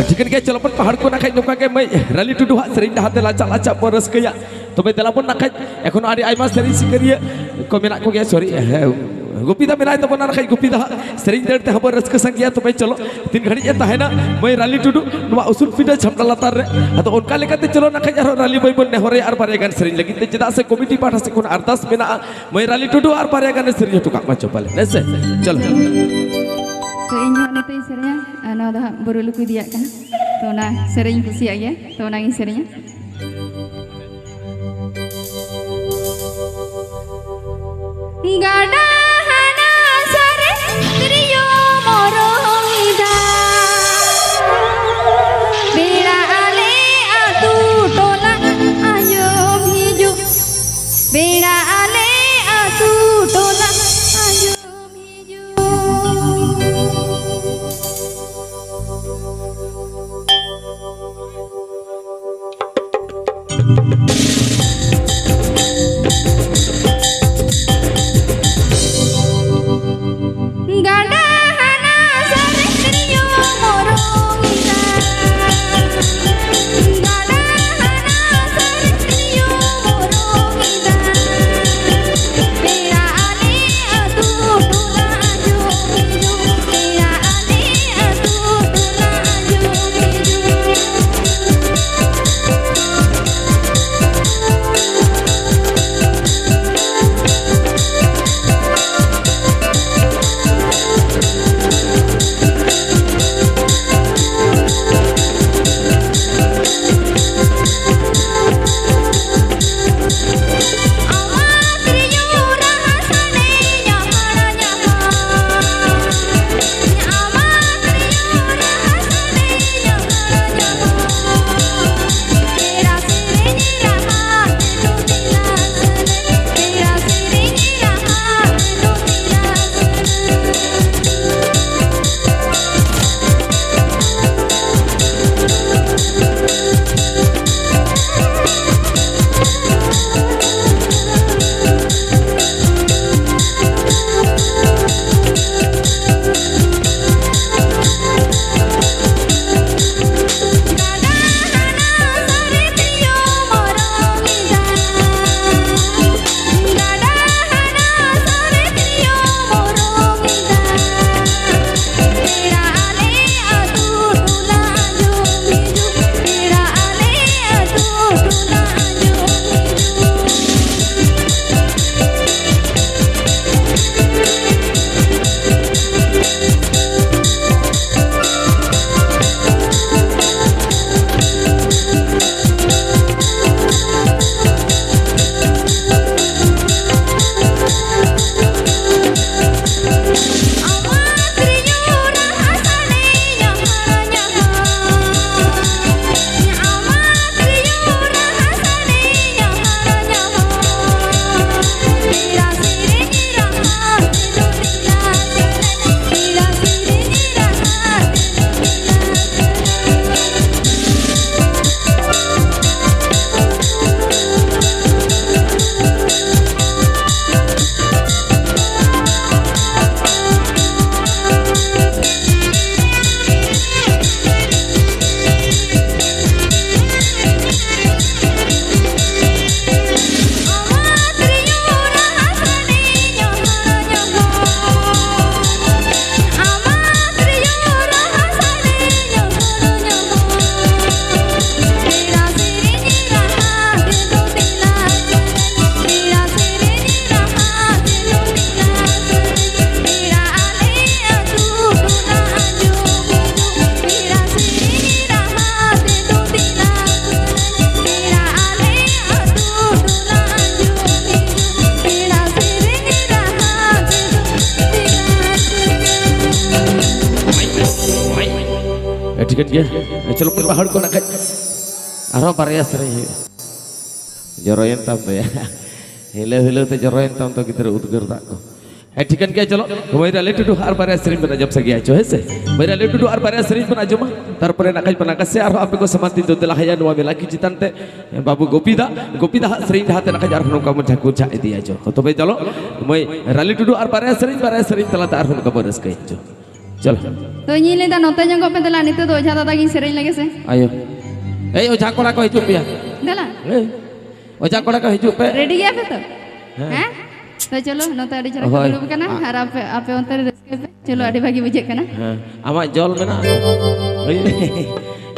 ᱴᱷᱤᱠᱟᱹᱱ ᱜᱮᱭᱟ, ᱪᱚᱞᱚ ᱵᱚᱱ ᱯᱟᱦᱟᱲ ᱠᱚ ᱱᱟᱠᱷᱟᱡ ᱱᱚᱝᱠᱟ ᱜᱮ ᱢᱟᱹᱭ ᱨᱟᱞᱤ ᱴᱩᱰᱩ ᱦᱟᱸᱜ ᱥᱮᱨᱮᱧ ᱰᱟᱦᱟᱨ ᱛᱮ ᱞᱟᱪᱟ ᱞᱟᱪᱟ ᱵᱚᱱ ᱨᱟᱹᱥᱠᱟᱹᱭᱟ᱾ ᱛᱚᱵᱮ ᱫᱮᱞᱟ ᱵᱚᱱ ᱱᱟᱠᱷᱟᱡ ᱮᱠᱷᱚᱱᱳ ᱟᱹᱰᱤ ᱟᱭᱢᱟ ᱥᱮᱨᱮᱧ ᱥᱤᱠᱟᱹᱨᱤᱭᱟᱹ ᱠᱚ ᱢᱮᱱᱟᱜ ᱠᱚᱜᱮᱭᱟ, ᱥᱚᱨᱤ, ᱦᱮᱸ, ᱜᱩᱯᱤ ᱫᱟ ᱢᱮᱱᱟᱭ ᱛᱟᱵᱚᱱᱟ ᱱᱟᱠᱷᱟᱡ ᱜᱩᱯᱤ ᱫᱟ ᱦᱟᱸᱜ ᱥᱮᱨᱮᱧ ᱫᱟᱹᱲ ᱛᱮᱦᱚᱸ ᱵᱚᱱ ᱨᱟᱹᱥᱠᱟᱹ ᱥᱟᱸᱜᱮᱭᱟ᱾ ᱛᱚᱵᱮ ᱪᱚᱞᱚ ᱛᱤᱱ ᱜᱷᱟᱹᱲᱤᱡ ᱮ ᱛᱟᱦᱮᱱᱟ ᱢᱟᱹᱭ ᱨᱟᱞᱤ ᱴᱩᱰᱩ ᱱᱚᱣᱟ ᱩᱥᱩᱞ ᱯᱤᱸᱰᱟᱹ ᱪᱷᱟᱢᱰᱟ ᱞᱟᱛᱟᱨ ᱨᱮ, ᱟᱫᱚ ᱚᱱᱠᱟ ᱞᱮᱠᱟᱛᱮ ᱪᱚᱞᱚ ᱱᱟᱠᱷᱟᱡ ᱟᱨᱦᱚᱸ ᱨᱟᱞᱤ ᱵᱟᱹᱭ ᱵᱚᱱ ᱱᱮᱦᱚᱨᱟᱭᱟ ᱟᱨ ᱵᱟᱨᱭᱟ ᱜᱟᱱ ᱥᱮᱨᱮᱧ ᱞᱟᱹᱜᱤᱫ ᱛᱮ, ᱪᱮᱫᱟᱜ ᱥᱮ ᱠᱚᱢᱤᱴᱤ ᱯᱟᱦᱴᱟ ᱥᱮᱫ ᱠᱷᱚᱱ ᱟᱨᱫᱟᱥ ᱢᱮᱱᱟᱜᱼᱟ ᱢᱟᱹᱭ ᱨᱟᱞᱤ ᱴᱩᱰᱩ ᱟᱨ ᱵᱟᱨᱭᱟ ᱜᱟᱱᱮ ᱥᱮᱨᱮᱧ ᱦᱚᱴᱚ ᱠᱟᱜ ᱢᱟ ᱪᱚ ᱯᱟᱞᱮ, ᱦᱮᱸ ᱥᱮ? ᱪᱚᱞᱚ᱾ ᱛᱚ ᱤᱧ ᱦᱚᱸ ᱱᱤᱛᱚᱜ ᱤᱧ ᱥᱮᱨᱮᱧᱟ, ᱟᱨ ᱱᱚᱣᱟ ᱫᱚ ᱦᱟᱸᱜ ᱵᱩᱨᱩ ᱞᱩᱠᱩᱭ ᱫᱮᱭᱟᱜ ᱠᱟᱱᱟ᱾ ᱛᱚ ᱚᱱᱟ ᱥᱮᱨᱮᱧ ᱤᱧ ᱠᱩᱥᱤᱭᱟᱜ ᱜᱮᱭᱟ, ᱛᱚ ᱚᱱᱟᱜᱤᱧ ᱥᱮᱨᱮᱧᱟ᱾ ᱜᱟᱰᱟ ᱦᱟᱱᱟ ᱥᱟᱨᱮ ᱛᱤᱨᱭᱳ ᱢᱚᱨᱚᱢ ᱮᱫᱟ᱾ ᱵᱮᱲᱟ ᱟᱞᱮ ᱟᱹᱛᱩ ᱴᱚᱞᱟ ᱟᱸᱡᱚᱢ ᱦᱤᱡᱩᱜ᱾ ᱵᱮᱲᱟ ᱟᱞᱮ ᱟᱹᱛᱩ ᱴᱚᱞᱟ ᱟᱸᱡᱚᱢ ᱦᱤᱡᱩᱜ᱾ ᱴᱷᱤᱠᱟᱹᱱ ᱜᱮᱭᱟ᱾ ᱪᱚᱞᱚ, ᱯᱟᱹᱦᱟᱹᱲ ᱠᱚ ᱱᱟᱜ ᱠᱷᱟᱡ ᱟᱨᱦᱚᱸ ᱵᱟᱨᱭᱟ ᱥᱮᱨᱮᱧ ᱦᱩᱭᱩᱜᱼᱟ᱾ ᱡᱚᱨᱚᱭᱮᱱ ᱛᱟᱢ ᱫᱚᱭᱟ᱾ ᱦᱤᱞᱟᱹᱣ ᱦᱤᱞᱟᱹᱣ ᱛᱮ ᱡᱚᱨᱚᱭᱮᱱ ᱛᱟᱢ ᱫᱚ ᱜᱤᱫᱽᱨᱟᱹ ᱩᱫᱽᱜᱟᱹᱨ ᱫᱟᱜ ᱠᱚ᱾ ᱦᱮᱸ, ᱴᱷᱤᱠᱟᱹᱱ ᱜᱮᱭᱟ, ᱪᱚᱞᱚ᱾ ᱢᱟᱹᱭ ᱨᱟᱞᱮ ᱴᱩᱰᱩ ᱟᱨ ᱵᱟᱨᱭᱟ ᱥᱮᱨᱮᱧ ᱵᱚᱱ ᱟᱸᱡᱚᱢ ᱥᱟᱸᱜᱮᱭᱟ ᱪᱚ, ᱦᱮᱸ ᱥᱮ? ᱢᱟᱹᱭ ᱨᱟᱞᱮ ᱴᱩᱰᱩ ᱟᱨ ᱵᱟᱨᱭᱟ ᱥᱮᱨᱮᱧ ᱵᱚᱱ ᱟᱸᱡᱚᱢᱟ, ᱛᱟᱨᱯᱚᱨᱮ ᱱᱟᱜ ᱠᱷᱟᱡ ᱵᱚᱱ ᱟᱠᱟᱥᱮ ᱟᱨᱦᱚᱸ ᱟᱯᱮ ᱠᱚ ᱥᱟᱢᱟᱝ ᱛᱮ ᱫᱚ ᱫᱮᱞᱟ ᱦᱟᱭᱟ ᱱᱚᱣᱟ ᱢᱮᱞᱟ ᱠᱤ ᱪᱮᱛᱟᱱ ᱛᱮ᱾ ᱵᱟᱹᱵᱩ ᱜᱳᱯᱤ ᱫᱟ, ᱜᱳᱯᱤ ᱫᱟ ᱦᱟᱸᱜ ᱥᱮᱨᱮᱧ ᱰᱟᱦᱟᱨ ᱛᱮ ᱱᱟᱜ ᱠᱷᱟᱡ ᱟᱨᱦᱚᱸ ᱱᱚᱝᱠᱟ ᱵᱚᱱ ᱡᱷᱟᱹᱠᱩ ᱡᱷᱟᱜ ᱤᱫᱤᱭᱟ ᱪᱚ᱾ ᱛᱚᱵᱮ ᱪᱚᱞᱚ, ᱢᱟᱹᱭ ᱨᱟᱞᱮ ᱴᱩᱰᱩ ᱟᱨ ᱵᱟᱨᱭᱟ ᱥᱮᱨᱮᱧ, ᱵᱟᱨᱭᱟ ᱥᱮᱨᱮᱧ ᱛᱟᱞᱟᱛᱮ ᱟᱨᱦᱚᱸ ᱱᱚᱝᱠᱟ ᱵᱚᱱ ᱨᱟᱹᱥᱠᱟᱹᱭᱟ ᱪᱚ᱾ ᱪᱚᱞᱚ᱾ ᱛᱚ, ᱤᱧᱤᱧ ᱞᱟᱹᱭᱫᱟ, ᱱᱚᱛᱮ ᱧᱚᱜᱚᱜ ᱯᱮ ᱫᱮᱞᱟ, ᱱᱤᱛᱚᱜ ᱫᱚ ᱚᱡᱷᱟ ᱫᱟᱫᱟ ᱜᱤᱧ ᱥᱮᱨᱮᱧ ᱞᱮᱜᱮ ᱥᱮ᱾ ᱟᱭᱳ᱾ ᱮᱭ, ᱚᱡᱷᱟ ᱠᱚᱲᱟ ᱠᱚ ᱦᱤᱡᱩᱜ ᱯᱮᱭᱟ᱾ ᱫᱮᱞᱟ᱾ ᱮᱭ, ᱚᱡᱷᱟ ᱠᱚᱲᱟ ᱠᱚ ᱦᱤᱡᱩᱜ ᱯᱮ᱾ ᱨᱮᱰᱤ ᱜᱮᱭᱟ ᱯᱮ ᱛᱚ? ᱦᱮᱸ᱾ ᱦᱮᱸ? ᱛᱚ, ᱪᱚᱞᱚ, ᱱᱚᱛᱮ ᱟᱹᱰᱤ ᱪᱮᱦᱨᱟ ᱠᱚ ᱦᱳᱭ᱾ ᱫᱩᱲᱩᱵ ᱟᱠᱟᱱᱟ, ᱟ- ᱟᱨ ᱟᱯᱮ, ᱟᱯᱮ ᱚᱱᱛᱮ ᱨᱮ ᱨᱟᱹᱥᱠᱟᱹᱭ ᱯᱮ᱾ ᱪᱚᱞᱚ, ᱟᱹᱰᱤ ᱵᱷᱟᱹᱜᱤ ᱵᱩᱡᱷᱟᱹᱜ ᱠᱟᱱᱟ᱾ ᱦᱮᱸ, ᱟᱢᱟᱜ ᱡᱚᱞ ᱢᱮᱱᱟᱜᱼᱟ? ᱦᱳᱭ᱾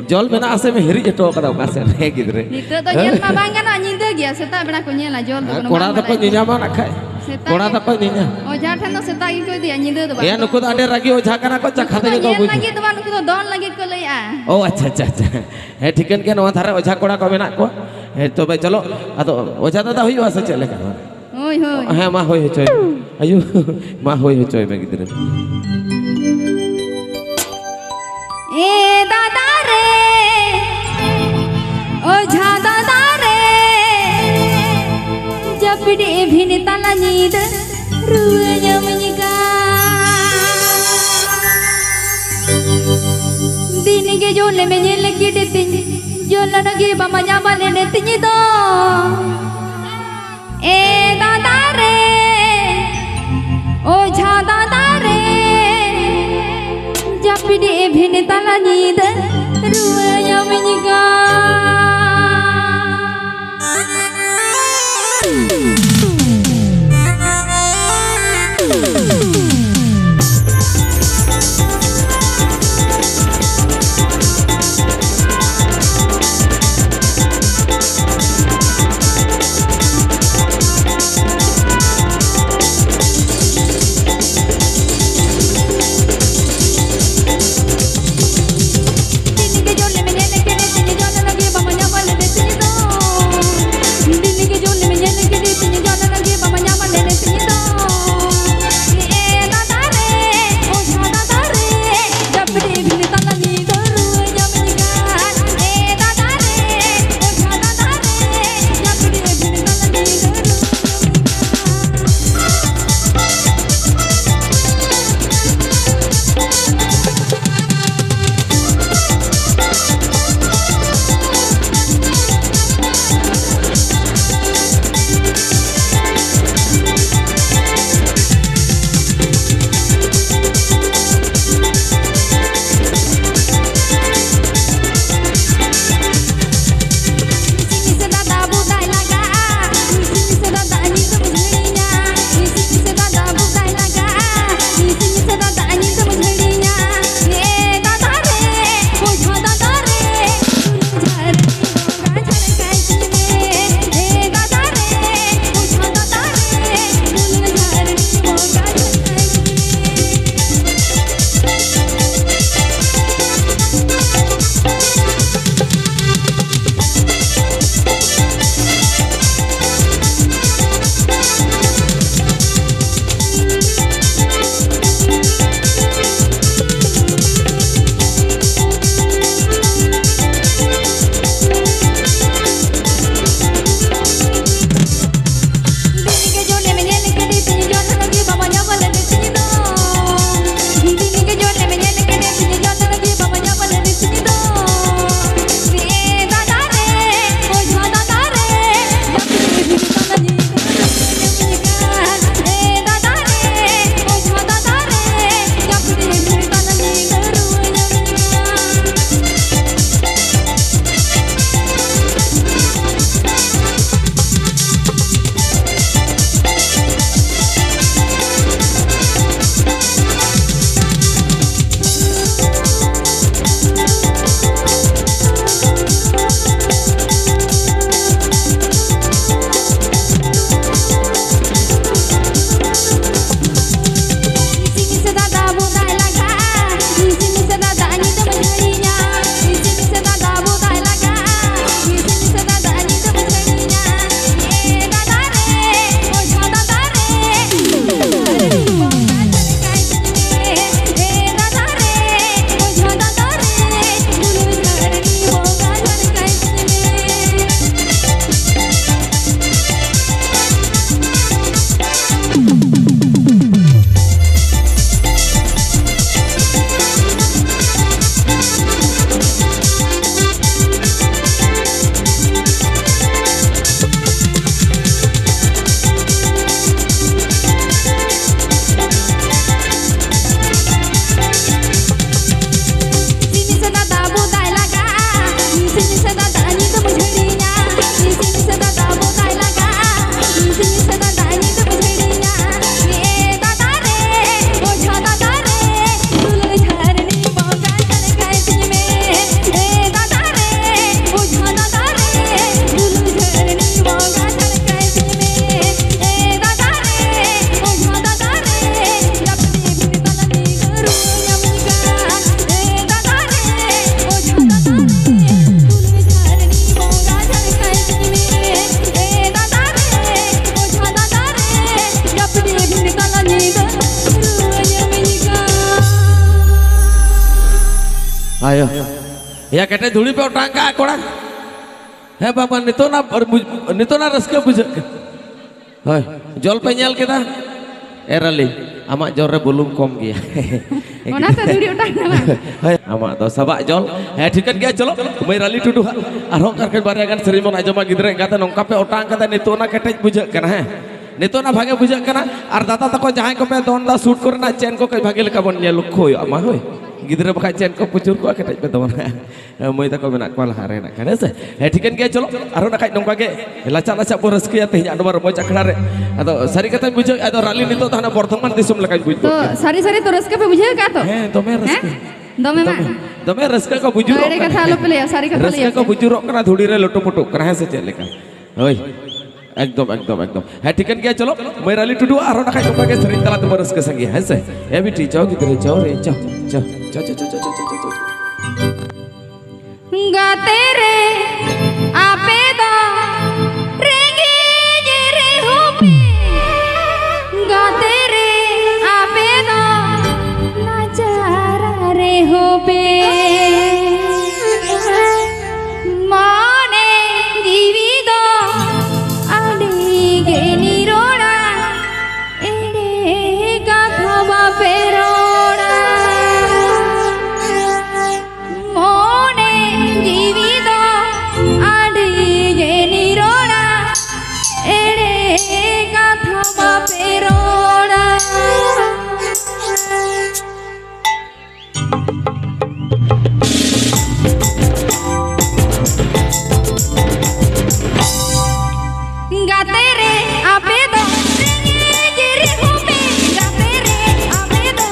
ᱡᱚᱞ ᱢᱮᱱᱟᱜᱼᱟ ᱥᱮᱢ ᱦᱤᱨᱤᱡ ᱦᱚᱴᱚ ᱠᱟᱫᱟ ᱚᱠᱟ ᱥᱮᱫ ᱨᱮ ᱜᱤᱫᱽᱨᱟᱹ? ᱱᱤᱛᱚᱜ ᱫᱚ ᱧᱮᱞ ᱢᱟ ᱵᱟᱝ ᱜᱟᱱᱚᱜᱼᱟ, ᱧᱤᱫᱟᱹ ᱜᱮᱭᱟ, ᱥᱮᱛᱟᱜ ᱵᱮᱲᱟ ᱠᱚ ᱧᱮᱞᱟ, ᱡᱚᱞ ᱫᱚ ᱦᱮᱸ, ᱠᱳᱱᱳ ᱠᱚᱲᱟ ᱵᱟᱝ ᱫᱚᱠᱚ ᱵᱟᱲᱟᱭᱟ᱾ ᱧᱮᱧᱟᱢᱟ ᱱᱟᱜ ᱠᱷᱟᱡ᱾ ᱥᱮᱛᱟᱜ ᱠᱚᱲᱟ ᱜᱮ᱾ ᱫᱚᱠᱚ ᱧᱮᱧᱟᱢ᱾ ᱚᱡᱷᱟ ᱴᱷᱮᱱ ᱫᱚ ᱥᱮᱛᱟᱜ ᱜᱮᱠᱚ ᱤᱫᱤᱭᱟ, ᱧᱤᱫᱟᱹ ᱫᱚ ᱵᱟᱝ᱾ ᱮᱭᱟ, ᱱᱩᱠᱩ ᱫᱚ ᱟᱹᱰᱤ ᱨᱟᱹᱜᱤ ᱚᱡᱷᱟ ᱠᱟᱱᱟ ᱠᱚ, ᱪᱟᱠᱷᱟ ᱱᱩᱠᱩ ᱫᱚ ᱛᱮᱜᱮ ᱠᱚ ᱧᱮᱞ ᱟᱹᱜᱩᱭᱟ᱾ ᱞᱟᱹᱜᱤᱫ ᱫᱚ ᱵᱟᱝ, ᱱᱩᱠᱩ ᱫᱚ ᱫᱚᱱ ᱞᱟᱹᱜᱤᱫ ᱠᱚ ᱞᱟᱹᱭᱟ᱾ ᱚ, ᱟᱪᱪᱷᱟ, ᱟᱪᱪᱷᱟ, ᱟᱪᱪᱷᱟ᱾ ᱦᱮᱸ, ᱴᱷᱤᱠᱟᱹᱱ ᱜᱮᱭᱟ, ᱱᱚᱣᱟ ᱫᱷᱟᱨᱮ ᱚᱡᱷᱟ ᱠᱚᱲᱟ ᱠᱚ ᱢᱮᱱᱟᱜ ᱠᱚᱣᱟ᱾ ᱦᱮᱸ, ᱛᱚᱵᱮ ᱪᱚᱞᱚ, ᱟᱫᱚ ᱚᱡᱷᱟ ᱫᱟᱫᱟ ᱦᱩᱭᱩᱜᱼᱟ ᱥᱮ ᱪᱮᱫ ᱞᱮᱠᱟ? ᱦᱳᱭ, ᱦᱳᱭ᱾ ᱦᱮᱸ, ᱢᱟ ᱦᱩᱭ ᱦᱚᱪᱚᱭ ᱢᱮ᱾ ᱟᱭᱳ, ᱢᱟ ᱦᱩᱭ ᱦᱚᱪᱚᱭ ᱢᱮ ᱜᱤᱫᱽᱨᱟᱹ᱾ ᱮ ᱫᱟᱫᱟ ᱨᱮ, ᱚᱡᱷᱟ ᱫᱟᱫᱟ ᱨᱮ, ᱡᱟᱹᱯᱤᱫ ᱮᱵᱷᱤᱱ ᱛᱟᱞᱟ ᱧᱤᱫᱟᱹ ᱨᱩᱣᱟᱹ ᱧᱟᱢᱤᱧ ᱠᱟᱱ᱾ ᱫᱤᱱ ᱜᱮ ᱡᱚᱞᱮᱢ ᱧᱮᱞ ᱠᱮᱫ ᱛᱤᱧ, ᱡᱚᱞᱚᱱ ᱜᱮ ᱵᱟᱢ ᱧᱟᱢ ᱞᱮᱫ ᱛᱤᱧ ᱫᱚ᱾ ᱮ ᱫᱟᱫᱟ ᱨᱮ, ᱚᱡᱷᱟ ᱫᱟᱫᱟ ᱨᱮ, ᱡᱟᱹᱯᱤᱫ ᱮᱵᱷᱤᱱ ᱛᱟᱞᱟ ᱧᱤᱫᱟᱹ ᱨᱩᱣᱟᱹ ᱧᱟᱢᱤᱧ ᱠᱟᱱ᱾ ᱟᱭᱳ, ᱭᱟ ᱠᱮᱴᱮᱡ ᱫᱷᱩᱲᱤ ᱯᱮ ᱚᱴᱟᱝ ᱠᱟᱜᱼᱟ ᱠᱚᱲᱟ᱾ ᱦᱮᱸ ᱵᱟᱵᱟ, ᱱᱤᱛᱚᱜ ᱱᱟ, ᱱᱤᱛᱚᱜ ᱱᱟ ᱨᱟᱹᱥᱠᱟᱹ ᱵᱩᱡᱷᱟᱹᱜ ᱠᱟᱱᱟ᱾ ᱦᱳᱭ, ᱡᱚᱞ ᱯᱮ ᱧᱮᱞ ᱠᱮᱫᱟ? ᱮ ᱨᱟᱞᱤ, ᱟᱢᱟᱜ ᱡᱚᱞ ᱨᱮ ᱵᱩᱞᱩᱝ ᱠᱚᱢ ᱜᱮᱭᱟ᱾ ᱚᱱᱟᱛᱮ ᱫᱷᱩᱲᱤ ᱚᱴᱟᱝ ᱠᱟᱱᱟ᱾ ᱦᱳᱭ, ᱟᱢᱟᱜ ᱫᱚ ᱥᱟᱵᱟᱜ ᱡᱚᱞ᱾ ᱦᱮᱸ, ᱴᱷᱤᱠᱟᱹᱱ ᱜᱮᱭᱟ, ᱪᱚᱞᱚ, ᱢᱟᱹᱭ ᱨᱟᱞᱤ ᱴᱩᱰᱩ ᱦᱟᱸᱜ ᱟᱨᱦᱚᱸ ᱚᱱᱠᱟ ᱠᱷᱟᱱ ᱵᱟᱨᱭᱟ ᱜᱟᱱ ᱥᱮᱨᱮᱧ ᱵᱚᱱ ᱟᱸᱡᱚᱢᱟ ᱜᱤᱫᱽᱨᱟᱹ ᱮᱸᱜᱟᱛᱮ, ᱱᱚᱝᱠᱟ ᱯᱮ ᱚᱴᱟᱝ ᱠᱟᱫᱟ, ᱱᱤᱛᱚᱜ ᱚᱱᱟ ᱠᱮᱴᱮᱡ ᱵᱩᱡᱷᱟᱹᱜ ᱠᱟᱱᱟ᱾ ᱦᱮᱸ, ᱱᱤᱛᱚᱜ ᱚᱱᱟ ᱵᱷᱟᱜᱮ ᱵᱩᱡᱷᱟᱹᱜ ᱠᱟᱱᱟ᱾ ᱟᱨ ᱫᱟᱫᱟ ᱛᱟᱠᱚ ᱡᱟᱦᱟᱸᱭ ᱠᱚᱯᱮ ᱫᱚᱱ ᱫᱟ, ᱥᱩᱴ ᱠᱚᱨᱮᱱᱟᱜ ᱪᱮᱱ ᱠᱚ ᱠᱟᱹᱡ ᱵᱷᱟᱜᱮ ᱞᱮᱠᱟ ᱵᱚᱱ ᱧᱮᱞ ᱞᱚᱠᱠᱷᱚᱭᱚᱜ ᱢᱟ᱾ ᱦᱳᱭ, ᱜᱤᱫᱽᱨᱟᱹ ᱵᱟᱠᱷᱟᱡ ᱪᱮᱱ ᱠᱚ ᱯᱩᱪᱩᱨ ᱠᱚᱜᱼᱟ, ᱠᱮᱴᱮᱡ ᱯᱮ ᱫᱚᱱᱟ᱾ ᱢᱟᱹᱭ ᱛᱟᱠᱚ ᱢᱮᱱᱟᱜ ᱠᱚᱣᱟ ᱞᱟᱦᱟ ᱨᱮ ᱱᱟᱜ ᱠᱷᱟᱱ, ᱦᱮᱸ ᱥᱮ? ᱦᱮᱸ, ᱴᱷᱤᱠᱟᱹᱱ ᱜᱮᱭᱟ, ᱪᱚᱞᱚ, ᱟᱨᱦᱚᱸ ᱱᱟᱜ ᱠᱷᱟᱡ ᱱᱚᱝᱠᱟ ᱜᱮ ᱞᱟᱪᱟ ᱞᱟᱪᱟ ᱵᱚ ᱨᱟᱹᱥᱠᱟᱹᱭᱟ ᱛᱮᱦᱮᱧ ᱟᱰᱚᱵᱟ ᱨᱚᱢᱚᱡᱽ ᱟᱠᱷᱲᱟ ᱨᱮ᱾ ᱟᱫᱚ ᱥᱟᱹᱨᱤ ᱠᱟᱛᱷᱟᱧ ᱵᱩᱡᱷᱟᱹᱣᱮᱫᱼᱟ, ᱟᱫᱚ ᱨᱟᱞᱤ ᱱᱤᱛᱚᱜ ᱫᱚ ᱦᱟᱱᱟ ᱵᱚᱨᱫᱷᱚᱢᱟᱱ ᱫᱤᱥᱚᱢ ᱞᱮᱠᱟᱧ ᱵᱩᱡᱽ ᱛᱚ ᱜᱚᱫ ᱠᱮᱫᱟ᱾ ᱥᱟᱹᱨᱤ ᱥᱟᱹᱨᱤ ᱛᱚ ᱨᱟᱹᱥᱠᱟᱹ ᱯᱮ ᱵᱩᱡᱷᱟᱹᱣ ᱠᱟᱜᱼᱟ ᱛᱚ? ᱦᱮᱸ, ᱫᱚᱢᱮ ᱨᱟᱹᱥᱠᱟᱹ᱾ ᱦᱮᱸ? ᱫᱚᱢᱮ ᱢᱟ᱾ ᱫᱚᱢᱮ, ᱫᱚᱢᱮ ᱨᱟᱹᱥᱠᱟᱹ ᱠᱚ ᱵᱩᱡᱩᱨᱚᱜ ᱮᱲᱮ ᱠᱟᱱᱟ᱾ ᱠᱟᱛᱷᱟ ᱟᱞᱚᱯᱮ ᱞᱟᱹᱭᱟ, ᱥᱟᱹᱨᱤ ᱠᱟᱛᱷᱟ ᱨᱟᱹᱥᱠᱟᱹ ᱞᱟᱹᱭ ᱠᱚ ᱯᱮ᱾ ᱵᱩᱡᱩᱨᱚᱜ ᱠᱟᱱᱟ, ᱫᱷᱩᱲᱤ ᱨᱮ ᱞᱩᱴᱩ ᱯᱩᱴᱩᱜ ᱠᱟᱱᱟ, ᱦᱮᱸ ᱥᱮ ᱪᱮᱫ ᱞᱮᱠᱟ? ᱦᱳᱭ, ᱮᱠᱫᱚᱢ, ᱮᱠᱫᱚᱢ, ᱮᱠᱫᱚᱢ᱾ ᱦᱮᱸ, ᱴᱷᱤᱠᱟᱹᱱ ᱜᱮᱭᱟ, ᱪᱚᱞᱚ, ᱢᱟᱹᱭ ᱨᱟᱞᱤ ᱴᱩᱰᱩ ᱟᱨᱦᱚᱸ ᱱᱟᱠᱷᱟᱡ ᱱᱚᱝᱠᱟ ᱜᱮ ᱥᱮᱨᱮᱧ ᱛᱟᱞᱟ ᱛᱮᱵᱚ ᱨᱟᱹᱥᱠᱟᱹ ᱥᱟᱸᱜᱮᱭᱟ, ᱦᱮᱸ ᱥᱮ? ᱮ ᱵᱤᱴᱤ, ᱪᱚ ᱜᱤᱫᱽᱨᱟᱹ, ᱪᱚ ᱨᱮ, ᱪᱚ, ᱪᱚ, ᱪᱚ᱾ ᱜᱟᱛᱮ ᱨᱮ ᱟᱯᱮ ᱫᱚ ᱨᱮᱸᱜᱮᱡ ᱨᱮᱦᱚᱸ ᱯᱮ, ᱜᱟᱛᱮ ᱨᱮ ᱟᱯᱮ ᱫᱚ ᱱᱟᱪᱟᱨ ᱨᱮᱦᱚᱸ ᱯᱮ, ᱢᱚᱱᱮ ᱡᱤᱣᱤ ᱫᱚ ᱟᱹᱰᱤ ᱜᱮ ᱱᱤᱨᱚᱲᱟ, ᱮᱲᱮ ᱠᱟᱛᱷᱟ ᱵᱟᱯᱮ ᱨᱚᱲᱟ᱾ ᱢᱚᱱᱮ ᱡᱤᱣᱤ ᱫᱚ ᱟᱹᱰᱤ ᱜᱮ ᱱᱤᱨᱚᱲᱟ, ᱮᱲᱮ ᱠᱟᱛᱷᱟ ᱵᱟᱯᱮ ᱨᱚᱲᱟ᱾ ᱜᱟᱛᱮ ᱨᱮ ᱟᱯᱮ ᱫᱚ ᱨᱮᱸᱜᱮᱡ ᱨᱮᱦᱚᱸ ᱯᱮ, ᱜᱟᱛᱮ ᱨᱮ ᱟᱯᱮ ᱫᱚ